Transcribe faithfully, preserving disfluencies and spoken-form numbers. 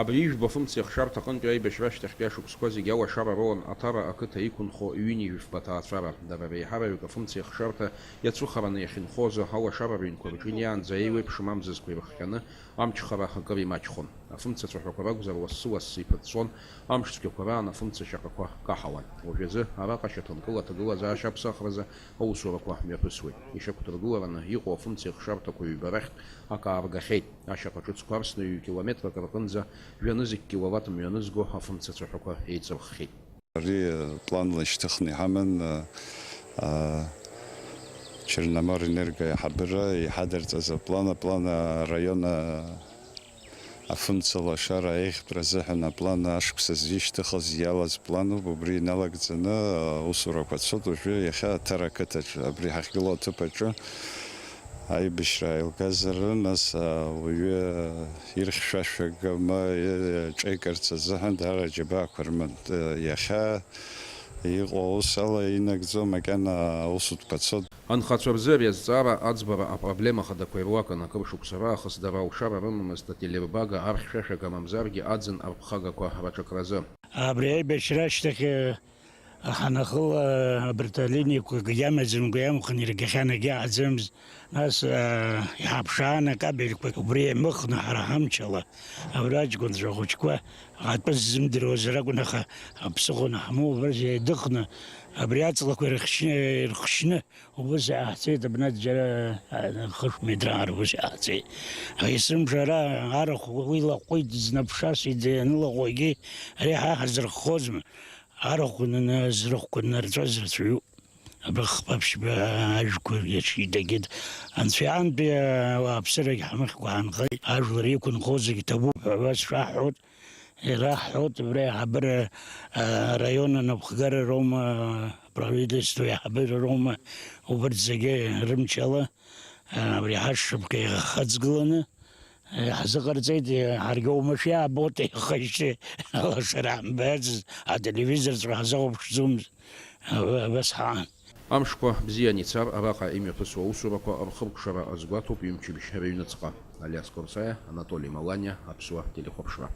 Абри ижәбо афымцеихшарҭа аҟынтәи аибашьра ашьҭахьтәи ашықәсқәа зегьы алашара роуан Аҭара ақыҭа иқәынхо ҩынҩажәи жәафба аҭаацәара. Дара реиҳараҩык афымцеихшарҭа иацәыхараны иахьынхоз алашара рыҩнқәа рҿы инеиаанӡа еиуеиԥшым амзызқәа ирыхҟьаны, амчхара акыр имаҷхон. Афымца цәаҳәақәа ракәзар, лассы-лассы иԥыҵәҵәон, амш цәгьақәа раан афымца шьаҟақәа каҳауан. Уажәазы араҟа ашьаҭанкыла аҭагылазаашьа аԥсахразы аусурақәа мҩаԥысуеит. Ишьақәдыргылараны иҟоу афымцеихшарҭақәа ҩба рахьтә акы ааргахьеит. Ашьаҟа ҿыцқәа арсны ҩ-километрак рҟынӡа жәанызқь киловатт мҩанызго афымца цәаҳәақәа еиҵырххьеит. Ари планла ишьҭыхны иҳаман, а, а, Черноморэнерго аиҳабыра иҳадырҵаз аплан, аплан араион, а, афымца лашара аиӷьтәра азыҳәан аплан ашықәс азы ишьҭыхыз иалаз плануп. Убри иналагӡаны аусурақәа цоит уажәы иахьа Аҭара ақыҭаҿы, абри ҳахьгылоу аҭыԥ аҿы. Аибашьра ааилгазар, нас, а, уаҩы ирхьшәашәагама, и-, ҿеикырц азыҳәан даара аџьабаақәа рыман. Э, иахьа иҟоу аус ала инагӡо макьана аусутәқәа цоит. Анхацәа рзы ари азҵаара аӡбара апроблема хадақәа ируакын, акыр шықәса раахыс дара алшара рымамызт ателербага архьшәашәага мамзаргьы аӡын арԥхагақәа раҿакразы. Абри аибашьра ашьҭахь, э, ҳанахыла, абарҭ алиниақәа акгьы амаӡамкәа иамхын, иргахьан, акгьы ааӡамызт. Нас, аа, иҳаԥшаан акабельқәа, убри еимыхны ҳара ҳамчала, абра аҷкәынцәа хәыҷқәа атәы ззымдыруаз ракәын, аха аԥсыхәа анаҳмоу, абра еидыхны, абри аҵлақәа ирыхшьны, ирыхшьны, убас иааҳцеит, абна џьара, аа, хышә метр аар убас иааҳцеит. Есымша ара арахә уи лаҟәит, дызнаԥшасит, ианылаҟәуагьы, ари ҳа ҳазырххозма? Арахә наны, зрыхәқәа ннарҵәаз рацәаҩуп. Абыхԥаԥшьба ажәқәа иаҿидагеит. Анцәа иаантәи ауааԥсырагь ҳмыхькәа ҳаанхеит. Ажәлар иқәынхо зегь ҭабуп ҳәа абас шәаҳҳәоит. Ираҳҳәоит, абра аиҳабыра, а, араион анапхгара роума, аправительство аиҳабыра роума, убарҭ зегьы рымчала, а, абри ҳашшыпхьа ихаҵгыланы, Ҳзыҟарҵеит, ҳаргьы оумашәа иаабоит, ихашьшьы алашара ҳамбаӡацт, ателевизорҵәҟьа ҳзыҟаԥшӡомызт, абас ҳаан. Амшқәа бзиан ицар, араҟа имҩаԥысуа аусурақәа рхыркәшара азгәаҭоуп ҩымчыбжь рыҩныҵҟа. Алиас Корсаиа, Анатоли Маланиа, Аԥсуа телехәаԥшра.